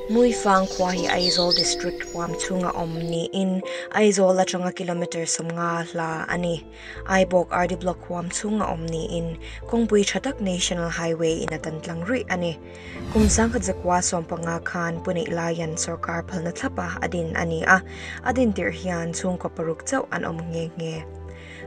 Muifang khua hi Aizawl District huam chhunga awm niin Aizawl atanga kilometre 50 hla a ni. Aibawk RD Block huam chhunga awm niin kawngpui tha tak National Highway in a tan tlang ruih a ni. Kum 1915 khan Pune laian sorkar phalna thlapa a din a ni a, a din tirh hian chhungkaw paruk chauh an awm nghe nghe.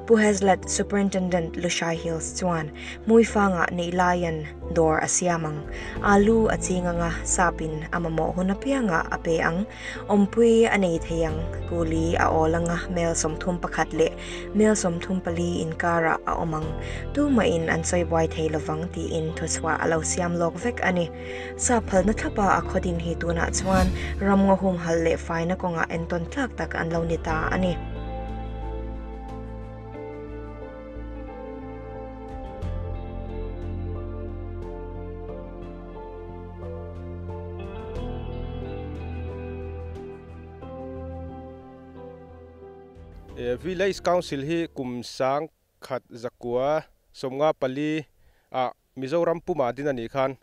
Pu Hazlett, Superintendent Lushai Hills chuan Hmuifangah neih laian dawr a siam ang. Alu a ching anga sapin a mamawh hun apiangah a pe ang. Awmpui a nei thei ang. Kuli a awl anga mel 31 leh mel 34 inkarah a awm ang. Tumahin an sawi buai thei lovang tiin thuchhuah a lo siam lawk vek a ni. Sap phalna thlapa a khaw din hi tunah chuan ramngaw humhalh leh faina kawngah entawn tlak tak an lo ni ta a ni. Village Council hi kum 1994 ah Mizoram puma din a nih khan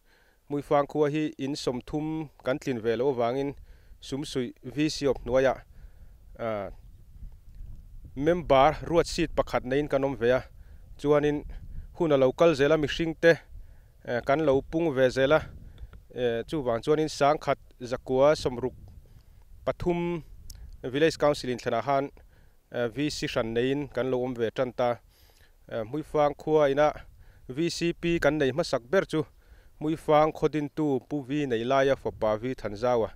Hmuifang khua hi in 30 kan tlin ve loh avangin Sumsuih VC of hnuaiah member ruat seat pakhat neiin kan awm ve a, chuanin hun a lo kal zel a mihring te kan lo pung ve zel a, chuvang chuanin 1963 Village Council in thlenah khan VC hran neiin kan lo awm ve tan ta. Hmuifang khua ina VCP kan nei hmasak ber chu Hmuifang khaw dintu Pu Vi nei laia fapa Vi Thanzaua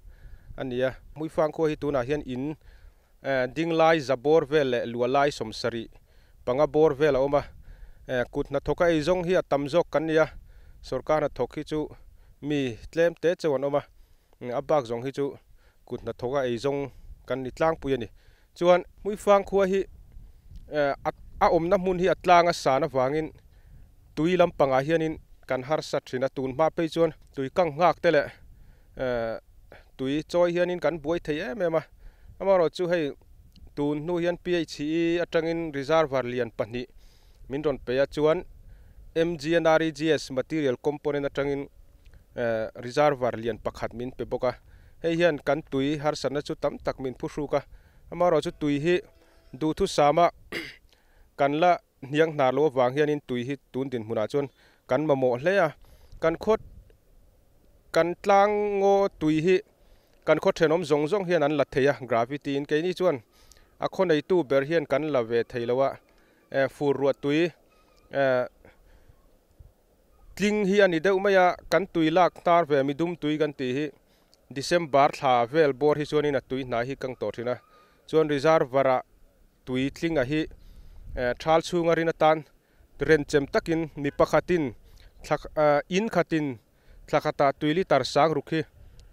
a ni a. Hmuifang khua hi tunah hian in ding lai za bawr vel leh lua lai 75 bawr vel a awm a. Kut hnathawka ei zawng hi a tam zawk kan ni a, sorkar hnathawk hi chu mi tlem te chauh an awm a, a bak zawng hi chu kut hnathawka ei zawng kan ni tlangpui a ni. Chuan Hmuifang khua hi a awmna hmun hi a tlang a san avangin tui lampangah hianin kan harsa thin a, tun hma phei chuan tui kang nghak te leh tui chawi hianin kan buai thei em em a. Amaherawhchu hei tun hnu hian PHE atangin reservoir lian pahnih min rawn pe a, chuan MGNREGS material component atangin reservoir lian pakhat min pe bawk a. Hei hian kan tui harsatna chu tam tak min phuhruk a, amaherawhchu tui hi duhthusama kan la hniang hnar loh avang hianin tui hi tun dinhmunah chuan kan mamawh hle a. Kan khaw kan tlang ngaw tui hi kan khaw thenawm zawng zawng hian an la thei a, gravity in keini chuan a khaw neitu ber hian kan la ve thei lo a, fur ruah tui tling hi a ni deuh mai a, kan tui lak hnar ve midum tui kan tih hi December thla vel bawr hi chuanin a tui hnai hi kang tawh thin a, chuan reservoir ah tui tling a hi thal chhunga rin atan renchem takin mi pakhatin thla in khatin thla khatah tui litre sang ruk hi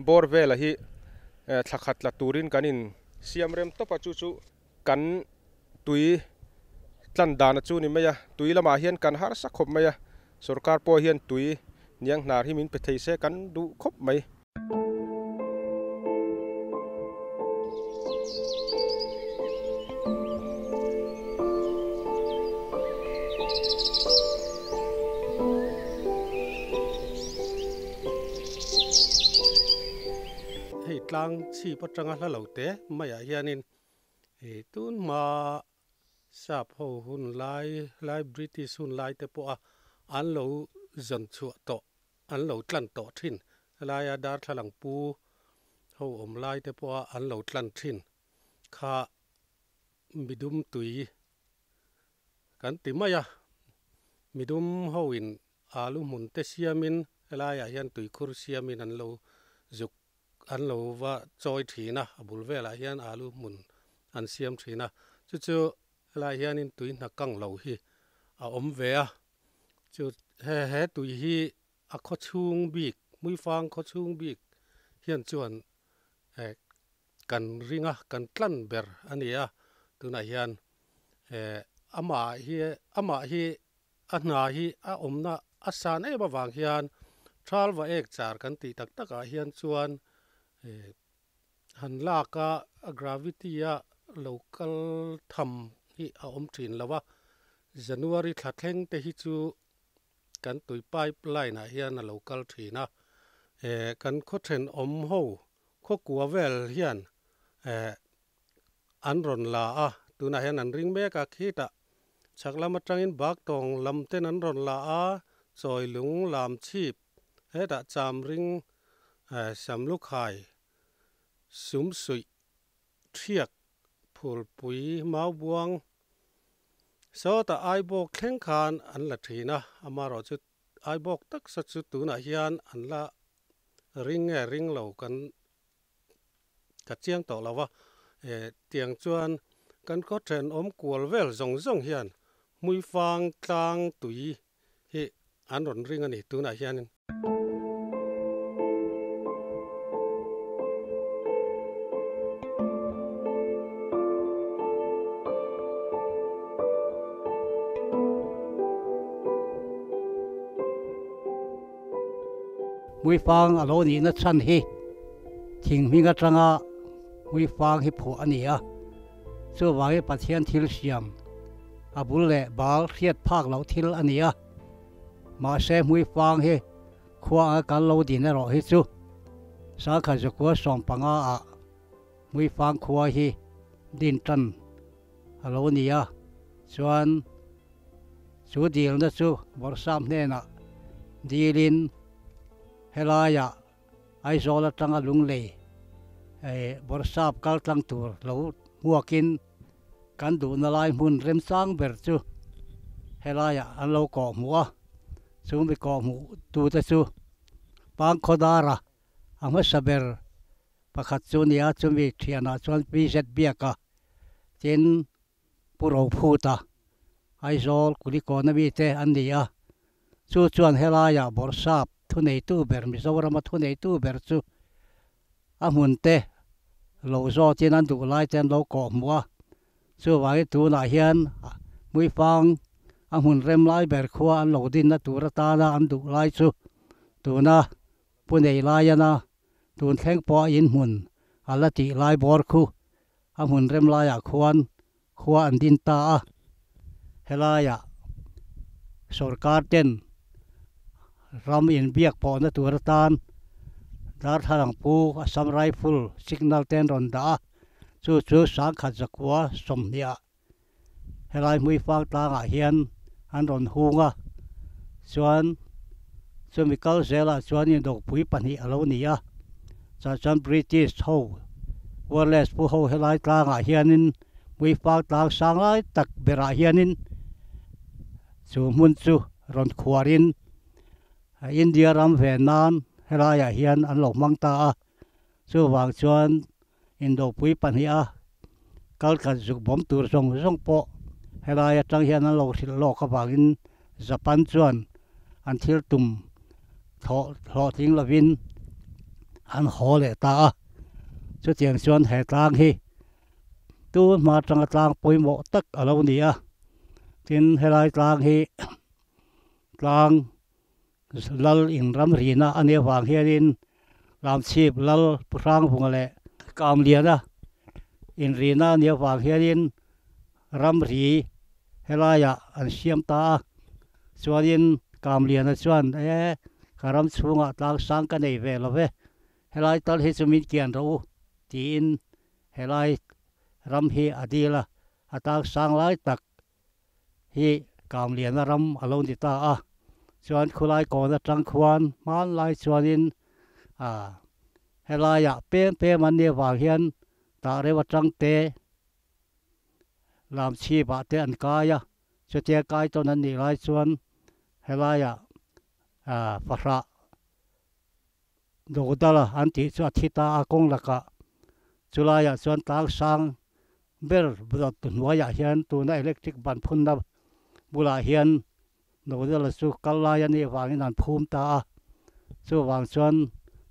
bawr vela hi thla khat la turin kan in siam rem tawp a, chu chu kan tui tlan dan a chu ni mai a, tui lamah hian kan harsa khawp mai a, sorkar pawh hian tui niang hnar hi min pe thei se kan duh khawp mai. Hei tlang chhip atanga hla lo te maiah hianin tun hma sap ho hun lai lai British hun lai te pawha an lo zawn chhuah tawh an lo tlan tawh thin helaia darthlalang pu ho awm lai te pawha an lo tlan thin kha midum tui kan ti mai a, midum ho in alu hmun te siamin helaiah hian tuikhur siamin an lo zuk an lo va chawi thin a, a bul velah hian alu hmun an siam thin a, chu chu helaiah hianin tui hna kang lo hi a awm ve a, chu he he tui hi a khaw chhung bik Hmuifang khaw chhung bik hian chuan kan ring a, kan tlan ber a ni a, tunah hian amah hi amah hi a hna hi a awmna a san em avang hian thal va ek char kan tih tak takah hian chuan han lak a a gravity a lo kal tham hi a awm thin lo a, January thla thleng te hi chu. kan tui pipe line ah hian a lo kal thin a eh kan khaw thenawm ho khaw kua vel hian eh an rawn la a tunah hian an ring mek a khitah chhak lam atangin bak tawng lam ten an rawn la a chawi lung lam chhip hetah cham ring eh samlukhai sum suih thiak phulpui mau buang sawtah aibawk thleng khan an la thin a amaherawhchu aibawk taksa chu tunah hian an la ring nge ring lo kan ka chiang tawh lo va eh tiang chuan kan khaw thenawm kual vel zawng zawng hian hmuifang tlang tui hi an rawn ring a ni tunah hianin. Hmuifang a lo nihna chhan hi thing hming atanga hmuifang hi phuah a ni a, chuvangin Pathian thil siam a bul leh bal hriat phak loh thil a ni a. Mahse hmuifang hi khua anga kan lo din erawh hi chu sangkhat zakua sawmpanga ah hmuifang khua hi din tan a lo ni a, chuan chu dilna chu Bawrhsap hnenah dilin helaiah Aizawl atanga Lunglei Bawrhsap kal tlang tur lo hmuakin kan duhna lai hmun remchang ber chu helaiah an lo kawhhmuh a, chu mi kawhhmuh tute chu Pangkhawdara a hmasa ber pakhat chu nia chumi thianah chuan PZ Biaka tin Pu Rophuta Aizawl Kulikawn mite an ni a, chu chuan helaiah Bawrhsap thuneitu ber Mizorama thuneitu ber chu a hmun te lo zawtin an duh lai te an lo kawhhmuh a, chuvangin tunah hian Hmuifang a hmun rem lai ber khua an lo dinna tur atana an duh lai chu tuna Pu Neilaiana tun thleng pawh a inhmun a la tih lai bawr khu a hmun rem laiah khuan khua an din ta a, helaiah sorkar ten ram inbiak pawhna tur atan darthlalang pu Assam Rifle signal te an rawn dah a, chu chu sangkhat zakua sawmhnih ah Helai hmuifang tlangah hian an rawn hung a, chuan chumi kal zelah chuan indawkpui pahnih a lo ni a, chah chuan British ho wireless pu ho helai tlangah hianin hmuifang tlang sang lai tak berah hianin chu hmun chu rawn khuarin India ram ve nan helaiah hian an lo hmang ta a, chuvang chuan Indopui pahniha kal khat zuk bawm tur zawng zawng pawh helai atang hian an lo hrilh lawk avangin Japan chuan an thil tum thlawh hlawhtling lovin an haw leh ta a. Chutiang chuan he tlang hi tu hma atanga tlang pawimawh tak a lo ni a. Tin, helai tlang hi tlang Lal in ram rina a nih avang hianin Lamchhip Lal Pu Hrangvunga leh Kamliana in rina a nih avang hianin ramri helaiah an siam ta a. Chuanin Kamliana chuan e ka ram chhungah tlang sang ka nei ve lo ve, helai tal hi chu min kian rawh u tiin helai ram hi a dil a, a tlang sang lai tak hi Kamliana ram a lo ni ta a, chuan khulai kawn atang khuan hmanlai chuanin ah helaiah pem pem an nih avang hian tah reuh atang te lam chhipah te an kai a, chutia kai tawn an nih lai chuan helaiah ah fahrah Dawdala an tih chu a thi ta a kawng lakah chulaiah chuan tlang sang ber dawt hnuaiah hian tuna electric ban phunna bulah hian Dawdala chu kal lai a nih vangin an phum ta a, chuvang chuan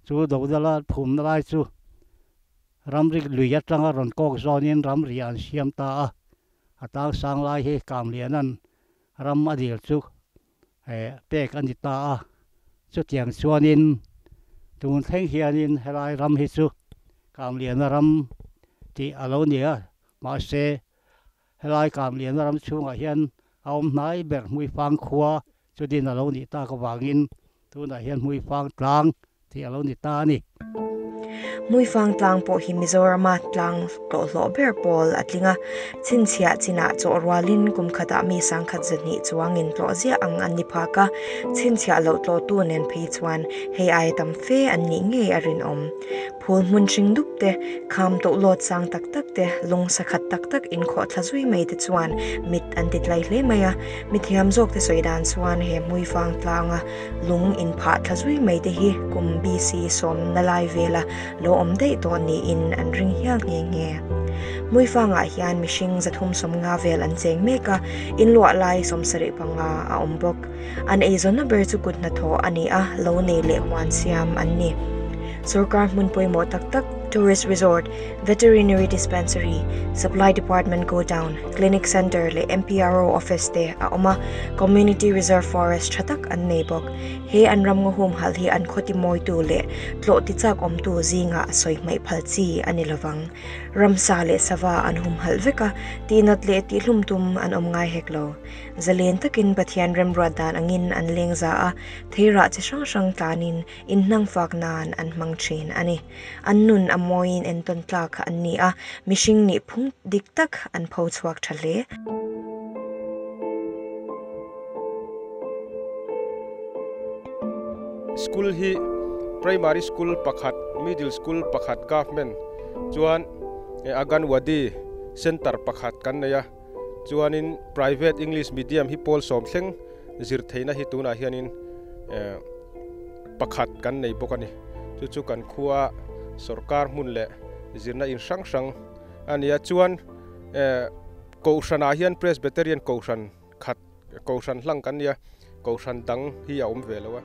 chu Dawdala phumna lai chu ramri lui atanga rawn kawk zawnin ramri an siam ta a, a tlang sang lai hi Kamliana'n ram a dil chu pek a ni ta a, chutiang chuanin tun thleng hianin helai ram hi chu Kamliana ram tih a lo ni a, mahse helai Kamliana ram chhungah hian a awm hnai ber Hmuifang khua Chutin a lo nih tak avangin tunah hian Hmuifang tlang tih a lo ni ta a ni. Hmuifang tlang pawh hi Mizorama tlang tlawhhlawh ber pawl a tling a, chhinchhiah chinah chawh rualin kum khatah mi sangkhat zahnih chuangin tlawh ziah ang an ni phak a, chhinchhiah loh tlawhtu nen phei chuan hei aia tam fe an nih ngei a rinawm. Phul hmun hring dup te, kham tohlawt sang tak tak te, lung sakhat tak tak inkhawh thla zui mai te chuan mit an ti tlai hle mai a. Mithiam zawk te sawi dan chuan he hmuifang tlanga lung inphah thla zui mai te hi kum BC sawmna lai vela lo awm daih tawh niin an ring hial nghe nghe. Hmuifangah hian mihring zathum sawmnga vel an cheng mek a, inluah lai sawmsarih panga a awm bawk. An eizawnna ber chu kut hnathawh a ni a, lo nei leh huan siam an ni. Sorkar hmun pawimawh tak tak, Tourist Resort, Veterinary Dispensary, Supply Department Godown, Clinic Centre leh MPRO Office te a awm a, Community Reserve Forest tha tak an nei bawk. He an ramngaw humhalh hi an khawti mawitu leh tlawh ti chak awmtu zingah sawi hmaih phal chi a ni lovang. Ramsa leh sava an humhalh vek a, tihnat leh tihlum tum an awm ngai hek lo. Zalen takin Pathian remruat dan angin an leng za a, theirah chi hrang hrang tlanin inhnangfak nan an hmang thin a ni. An nun a mawiin entawn tlak an ni a, mihring nih phung dik tak an pho chhuak tha hle. School hi Primary School pakhat, Middle School pakhat Government chuan Aganwadi Centre pakhat kan nei a. Chuanin private English medium hi pawl sawm thleng zir theihna hi tunah hianin pakhat kan nei bawk a ni. Chu chu kan khua sorkar hmun leh zirna in hrang hrang a ni a. Chuan Kohhranah hian Presbyterian Kohhran khat Kohhran hlang kan nia, Kohhran dang hi a awm ve lo a.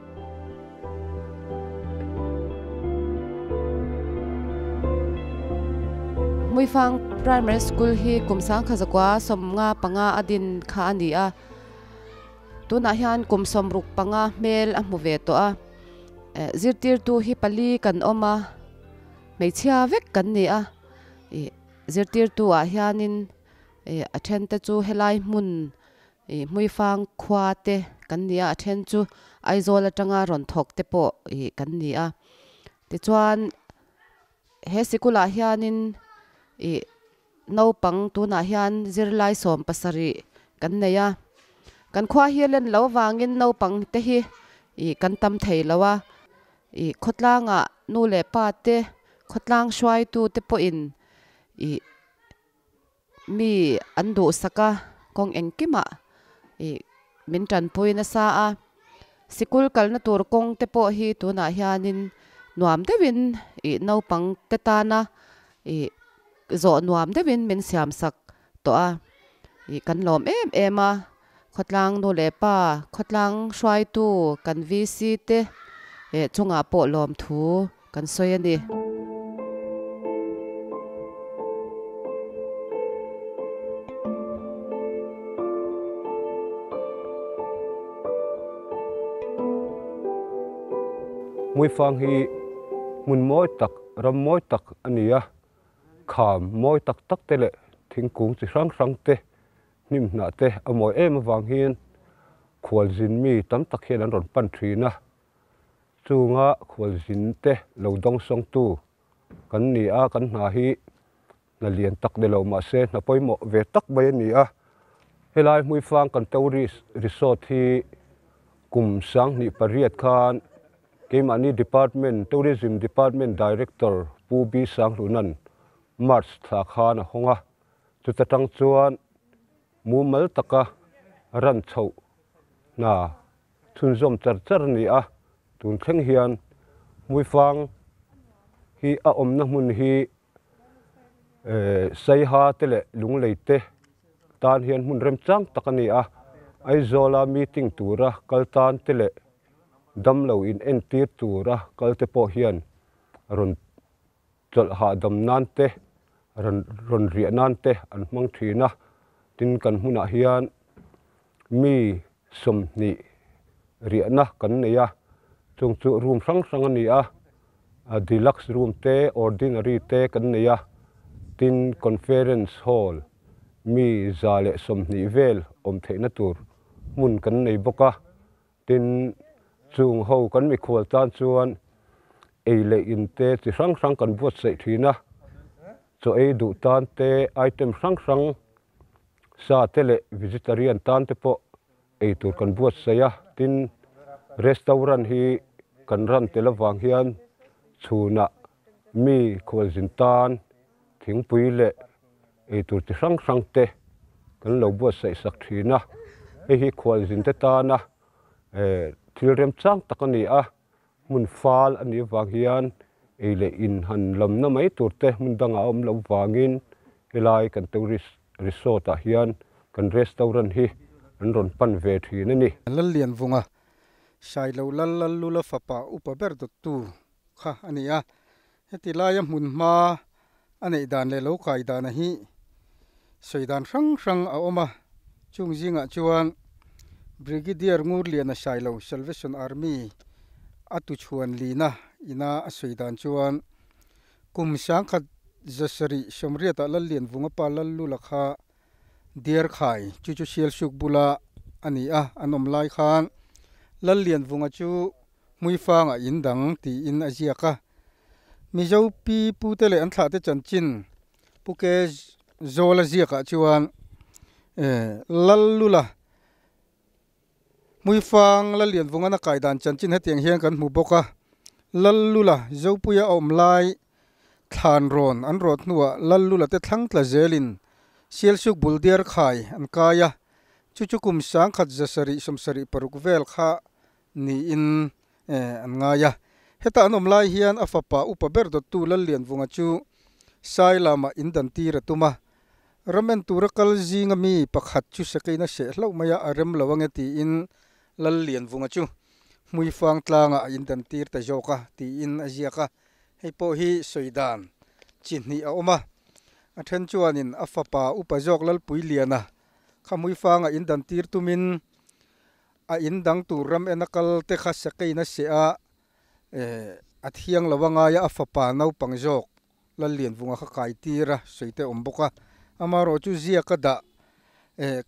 Hmuifang Primary School hi kum sangkha zakua sawmnga panga a din kha a ni a, tunah hian kum sawmruk panga hmel a hmu ve tawh a, zirtirtu hi pali kan awm a, hmeichhia vek kan ni a, ih zirtirtu ah hianin ih a then te chu helai hmun Ih Hmuifang khua te kan ni a, a then chu Aizawl atanga rawn thawk te pawh ih kan ni a. Tichuan he sikulah hianin ih naupang tunah hian zirlai sawm pasarih kan nei a. Kan khua hi a len lo avangin naupang te hi ih kan tam thei lo a. Ih khawtlangah nu leh pa te khawtlang hruaitu te pawhin ih Mi an duhsak a, kawng engkimah ih min tanpui nasa a, sikul kalna tur kawng te pawh hi tunah hianin nuam deuhin ih naupang te tana ih zawh nuam deuhin min siamsak tawh a, ih kan lawm em em a, khawtlang nu leh pa, khawtlang hruaitu kan VC te eh chungah pawh lawmthu kan sawi a ni. Hmuifang hi hmun mawi tak, ram mawi tak a ni a, kham mawi tak tak te leh thingkung chi hrang hrang te, hnim hnah te a mawi em avang hian khualzin mi tam tak hian an rawn pan thin a. Chunga khualzin te lo dawngsawngtu kan ni a, kan hna hi hna lian tak ni lo mahse hna pawimawh ve tak mai a ni a. Helai Hmuifang kan tourist resort hi kum sanghnih pariat khan keimahni department Tourism Department Director Pu B Sanghlunan March thla khan a hawng a, chuta tang chuan mumal taka ran chhoh hna Chhunzawm char char a ni a, tun thleng hian Hmuifang hi a awmna hmun hi Saiha te leh Lunglei te tan hian hmun remchang tak a ni a, Aizawla meeting tura kal tan te leh damlo in entir tura kal te pawh hian rawn chawlh hahdam nan te, rawn riah nan te an hmang thin a, tin kan hmunah hian mi 20 riahna kan nei a, chung chu room hrang hrang a ni a, deluxe room te, ordinary te kan nei a, tin conference hall mi 120 vel awm theihna tur hmun kan nei bawk a. Tin, chung ho kan mikhual tan chuan ei leh in te chi hrang hrang kan buatsaih thin a, chaw ei duh tan te item hrang hrang sa te leh vegetarian tan te pawh ei tur kan buatsaih a. Tin, restaurant hi kan ran tel avang hian chhunah mi khualzin tan thingpui leh ei tur chi hrang hrang te kan lo buatsaih sak thin a. Hei hi khualzin te tana thil remchang tak a ni a, hmun fal a nih avang hian ei leh in han lamna mai tur te hmun dangah a awm loh vangin helai kan tourist resort ah hian kan restaurant hi an rawn pan ve thin a ni. Lallianvunga, Sailo Lal Lallula fapa upa ber dawttu kha a ni a, heti laia hmun hma a neih dan leh lo kai dana hi sawi dan hrang hrang a awm a, chung zingah chuan Brigadier Ngurliana Sailo Salvation Army a tuchhuan lina ina a sawi dan chuan kum sangkhat zasarih sawmriatah Lallianvunga pa Lallula kha Diarkhai chu chu Sialsuk bula a ni a, an awm lai khan Lallianvunga chu Hmuifangah in dang tiin a ziak a. Mizo pi pute leh an thlahte chanchin Pu Ke Zawla ziakah chuan Lallula Hmuifang Lallianvungan a kai dan chanchin hetiang hian kan hmu bawk a. Lallula Zopuia a awm lai thlan rawn an rawt hnuah Lallula te thlang tla zelin Sialsuk bul Diarkhai an kai a, chu chu kum sangkhat zasarih sawmsarih paruk vel kha niin an ngai a. Heta an awm lai hian a fapa upa ber dawttu Lallianvunga chu Sailama in dan tir a tum a. Ramen tura kal zinga mi pakhat chu sekeina seh hlauh mai a, a rem lo ange tiin Lallianvunga chu Hmuifang tlangah a in dan tir ta zawk a tiin a ziak a. Hei pawh hi sawi dan chi hnih a awm a. A then chuanin a fapa upa zawk Lalpuiliana kha Hmuifanga in dan tir tumin A in dang tur ram en a kal te kha sakein a seh a, a thiang lo a ngai a, a fapa naupang zawk Lallianvunga kha kai tir a sawi te awm bawk a. Amaherawh chu ziak a dah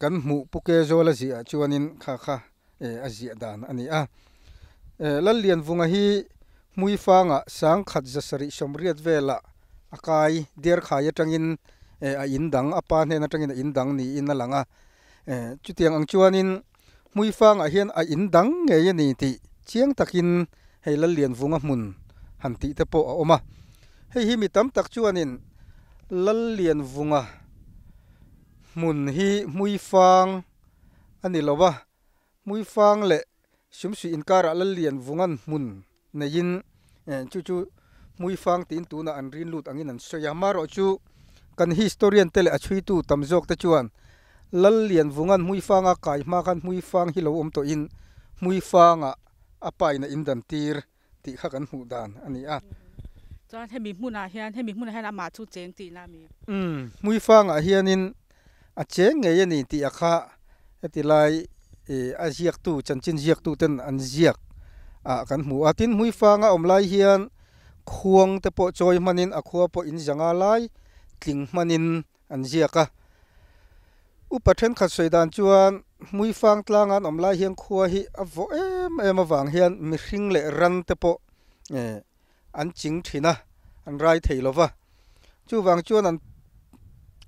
kan hmuh Pu Kezawl a ziah chuanin kha kha a ziah dan a ni a. Lallianvunga hi Hmuifangah sangkhat zasarih sawmriat velah a kai Diarkhai atangin a in dang, a pa hnen atangin a in dang niin a lang a. Chutiang ang chuanin Hmuifangah hian a in dang ngei a ni tih chiang takin hei Lallianvunga hmun han tih te pawh a awm a. Hei hi mi tam tak chuanin Lallianvunga hmun hi Hmuifang a ni lo a, Hmuifang leh Sumsuih inkarah Lallianvunga'n hmun neiin chu chu Hmuifang tiin tunah an rin lut angin an sawi a. Amaherawh chu kan historian te leh a chhuitu tam zawk te chuan Lallianvunga'n Hmuifanga kai hma khan Hmuifang hi lo awm tawhin Hmuifanga a paina in dan tir tih kha kan hmuh dan a ni a. Chuan hemi hmunah hian hemi hmunah hian amah chu cheng tihna a mi? Umm, Hmuifangah hianin a cheng ngei a ni tih a kha heti lai a ziaktu chanchin ziaktu ten an ziak ah kan hmu a. Tin, Hmuifanga awm lai hian khuang te pawh chawi hmanin a khua pawh in zanga lai tling hmanin an ziak a. Upa thenkhat sawi dan chuan Hmuifang tlanga an awm lai hian khua hi a vawh em em avang hian mihring leh ran te pawh an ching thin a, an rai thei lo va. Chuvang chuan an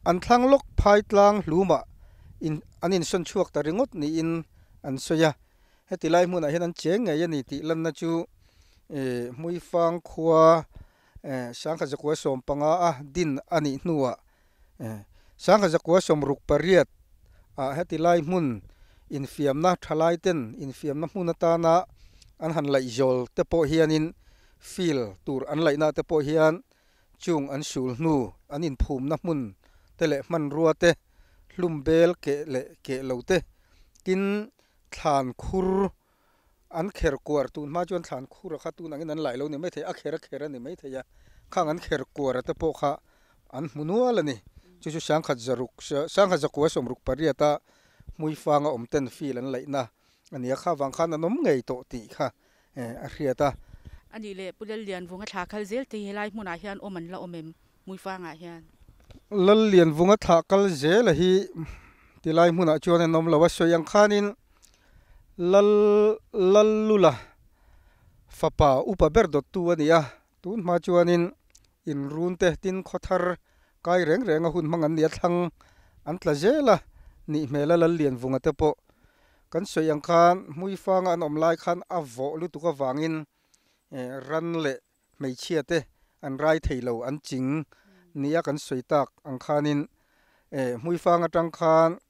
an thlang lawk phai tlang hlumah in an insawn chhuak ta ringawt niin an sawi a. Heti lai hmunah hian an cheng ngei a ni tih lanna chu Hmuifang khua Sangkhat zakua sawm panga a din a nih hnuah Sangkhat zakua sawm ruk pariat ah heti lai hmun infiamna thalai ten infiamna hmun atana an han laih zawl te pawh hianin field tur an laihna te pawh hian chung an sul hnu an inphumna hmun te leh hmanrua te hlum bel keh leh keh lo te tin thlan khur An kher kuar tun hma chuan thlan khur a kha tun angin an lai lo ni maithei a, a kher a kher a ni maithei a, khang an kher kuar a te pawh kha an hmu nual a ni. Chu chu sangkhat zaruk sangkhat zakua sawmruk pariat a Hmuifanga awm ten field an laihna a ni a, kha vang khan an awm ngei tawh tih kha a hriat a. A nih leh Pu Lallianvunga thla kal zel te hi helai hmunah hian awm an la awm em Hmuifangah hian? Lallianvunga thla kal zel a hi tilai hmunah chuan an awm lo a, sawi ang khanin. Lal Lallula fapa upa ber dawttu a ni a, tun hma chuanin in run te tin khawthar kai reng reng a hun hmang an ni a, thlang an tla zel a nih hmel a Lallianvunga te pawh kan sawi ang khan Hmuifanga an awm lai khan a vawh lutuk avangin ran leh hmeichhia te an rai thei lo an ching nia kan sawi tak ang khanin Hmuifang atang khan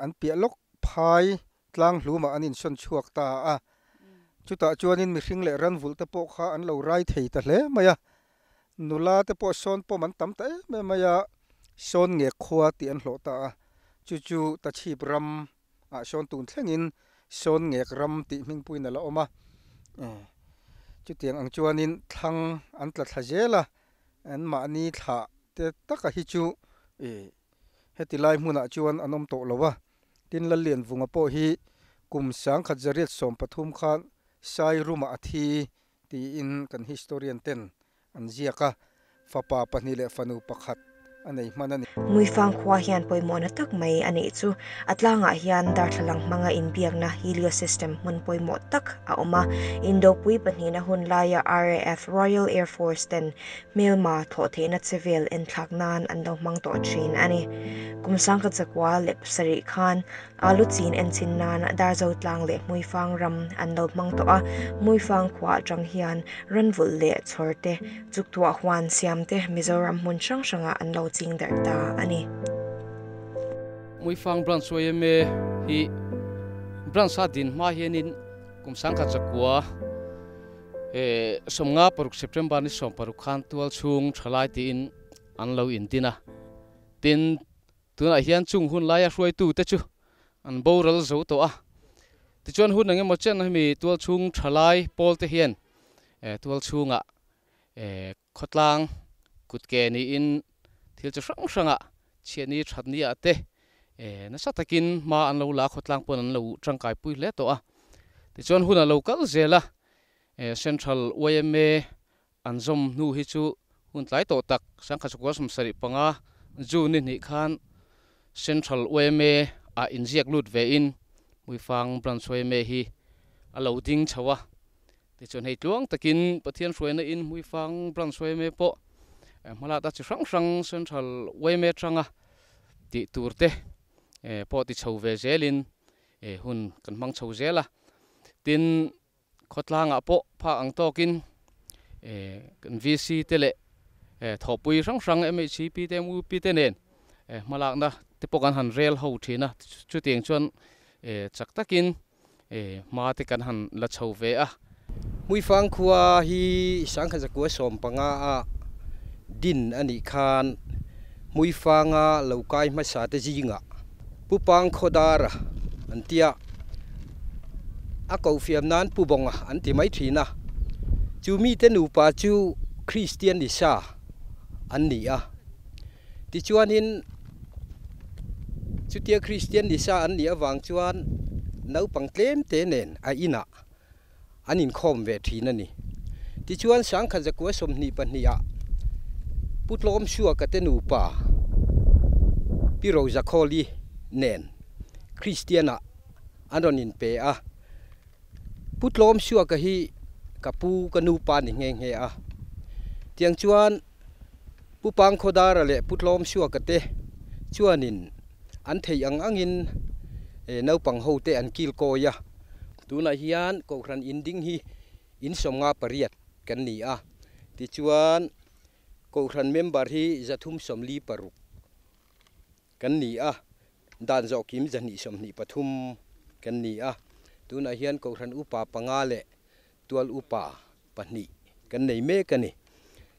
an piah lawk phai tlang hlumah an insawn chhuak ta a, chutah chuanin mihring leh ranvulh te pawh kha an lo rai thei ta hle mai a, nula te pawh sawn pawm an tam ta em em mai a, sawn ngek khua tih an hlawh ta a, chu chu Tachhip ram ah sawn tun thlengin sawn ngek ram tih hmingpuiin a la awm a, chutiang ang chuanin thlang an tla thla zel a, anmahni thlah te taka hi chu heti lai hmunah chuan an awm tawh lo a. Tin Lallianvunga pawh hi kum 1113 khan Sai Rumah a thi tiin kan historian ten an ziak a, fapa pahnih leh fanu pakhat a nei hman a ni. Hmuifang khua hian pawimawhna tak mai a neih chu a tlangah hian darthlalang hmanga inbiakna helio system hmun pawimawh tak a awm a. Indopui pahnihna hun laia RAF, Royal Air Force, ten hmelma thlawh theihna che vel enthlak nan an lo hmang tawh thin a ni. Kum sangkhat zakua leh pasarih khan alu chin enchin nan Darzo tlang leh Hmuifang ram an lo hmang tawh a, Hmuifang khua atang hian ranvulh leh chhawr te, chuktuah huan siam te Mizoram hmun hrang hrangah an lo ching darh ta a ni. Hmuifang Branch yma hi Branch a din hma hianin kum sangkhat zakua 16 September ni 16 khan tual chhung thalai tiin an lo intin a. Tin, tunah hian chung hun laia hruaitu te chu an boral zo tawh a. Tichuan hun eng emaw chen hemi tual chhung thalai pawl te hian tual chhungah khawtlang kutke niin thil chi hrang hrangah chhiatni thatni ah te nasa takin hma an lo la a, khawtlang pawn an lo tangkai pui hle tawh a. Tichuan hun a lo kal zel a, Central yma an zawm hnu hi chu hun tlai tawh tak sangkhat sakua 75 June ni hnih khan Central yma ah inziak lut ve in Hmuifang Branch yma hi a lo ding chho a. Tichuan hei tluang takin Pathian hruaina in Hmuifang Branch yma pawh hmalak ta chi hrang hrang Central yma tanga tih tur te pawh ti chho ve zelin hun kan hmang chho zel a. Tin, khawtlangah pawh phak ang tawkin kan VC te leh thawhpui hrang hrang MHCP te MUP te nen hmalakna te pawh kan han rel ho thin a, chutiang chuan chak takin hma te kan han la chho ve a. Hmuifang khua hi sangkhat zakua 15 a din a nih khan Hmuifanga lo kai hmasa te zingah Pupang Khawdara an tia a ko fiam nan Pubonga an ti mai thin a, chu mite nupa chu Kristian ni sa an ni a. Tichuanin chutia Kristian ni sa an nih avang chuan naupang tlem te nen a inah an inkhawm ve thin a ni. Tichuan sangkhat zakua 22 ah Pu Tlawm Suaka te nupa Pi Rozakhawli nen Kristian ah an rawn inpe a. Pu Tlawm Suaka hi ka pu ka nupa ni nghe nghe a. Tiang chuan Pu Pang Khawdara leh Pu Tlawm Suaka te chuanin an thei ang angin naupang ho te an kil kawi a. Tunah hian Kohhran in ding hi in 58 kan ni a. Tichuan Kohhran member hi 346 kan ni a. Dan zawh kim 223 kan ni a. Tunah hian Kohhran upa panga leh tual upa pahnih kan nei mek a ni.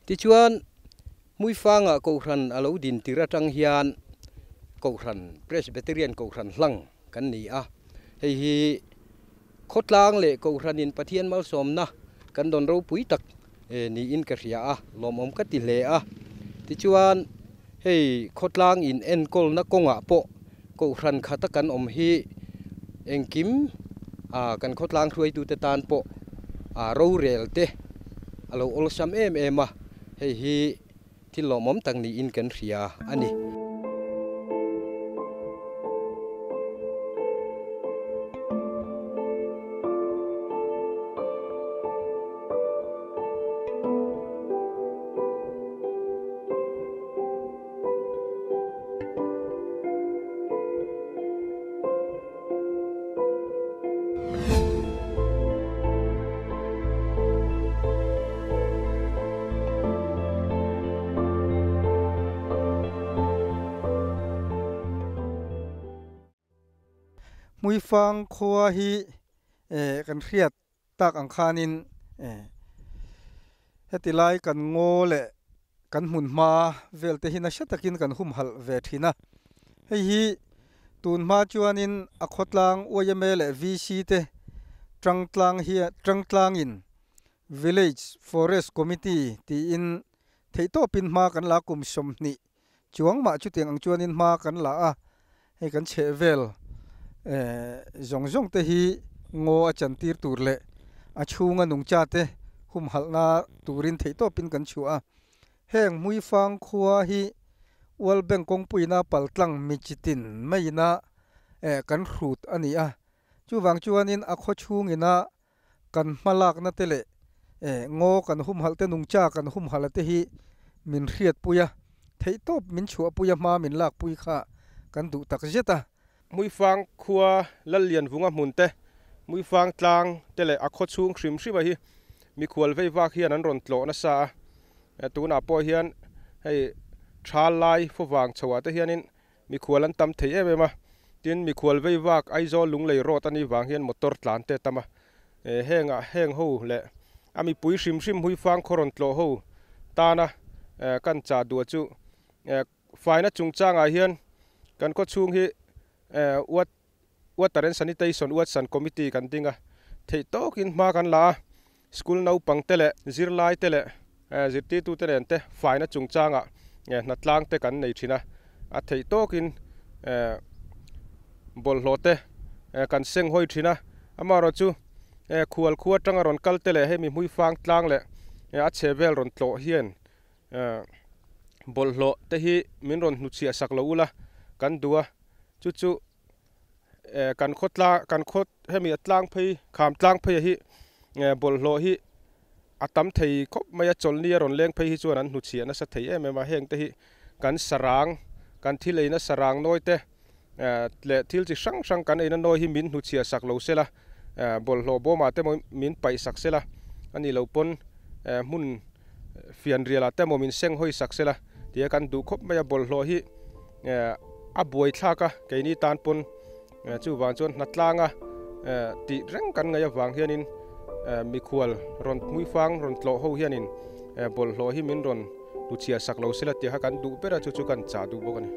Tichuan Hmuifanga Kohhran a lo din tir atang hian Kohhran Presbyterian Kohhran hlang kan ni a. Hei hi khawtlang leh Kohhranin Pathian malsawmna kan dawn ropui tak niin ka hria a, lawmawm ka ti hle a. Tichuan hei khawtlang in enkawlna kawngah pawh Kohhran khata kan awm hi engkim kan khawtlang hruaitute tan pawh rorel te a lo awlsam em em a, hei hi thil lawmawm tak niin kan hria a ni. Hmuifang khua hi kan hriat tak ang khanin heti lai kan ngaw leh kan hmun hma vel te hi nasa takin kan humhalh ve thin a. Hei hi tun hma chuanin a khawtlang yma leh VC te tangtlang hian tangtlangin Village Forest Committee tiin theihtawpin hma kan la kum 20 chuang mah chutiang ang chuanin hma kan la a, hei kan chhehvel zawng zawng te hi ngaw a chantir tur leh a chhunga nungcha te humhalhna turin theihtawpin kan chhuah a. Heng Hmuifang khua hi World Bank kawngpuina paltlang michitin maiina kan hrut a ni a, chuvang chuanin a khaw chhungina kan hmalakna te leh ngaw kan humhalh te nungcha kan humhalh te hi min hriatpui a, theihtawp min chhuahpui a hma min lakpui kha kan duh tak zet a. Hmuifang khua Lallianvunga hmun te, Hmuifang tlang te leh a khaw chhung hrim hrim a hi mikhual vei vak hian an rawn tlawh nasa a, tunah pawh hian hei tha lai fawvang chhoah te hianin Mikhual an tam thei em em a, tin mikhual vei vak Aizawl Lunglei road a nih vang hian motor tlan te a tam a, hengah heng ho leh a mipui hrim hrim Huifang khaw rawn tlawh ho tana kan chah duah chu faina chungchangah hian kan khaw chhung hi Water and Sanitation Watsan Committee kan ding a, theih tawkin hma kan la a, school naupang te leh zirlai te leh zirtirtu te nen te faina chungchangah hnatlang te kan nei thin a, a theih tawkin bawlhhlawh te kan seng hawi thin a, amaherawh chu khual khua atanga rawn kal te leh hemi hmuifang tlang leh a chhe vel rawn tlawh hian bawlhhlawh te hi min rawn hnuchhiah sak lo ula kan duh a, chu chu kan khaw tlang kan khaw hemi a tlang phei kham tlang phei hi bawlhhlawh hi a tam thei khawp mai a chawlhni a rawn leng phei hi chuan an hnuchhiah nasa thei em em a heng te hi kan sarang kan thil eina sarang nawi te leh thil chi hrang hrang kan eina nawi hi min hnuchhiah sak lo sela bawlhhlawh bawmah te maw min paih sak sela a nih loh pawn hmun fianrial ah te maw min seng hawi sak sela tia kan duh khawp mai a bawlhhlawh hi a buai thlak a keini tan pawn chuvang chuan hnatlanga tih reng kan ngaih avang hianin mikhual rawn hmuifang rawn tlawh ho hianin bawlhhlawh hi min rawn hnuchhiah sak lo sela tia kha kan duh ber a chu chu kan chah duh bawk a ni.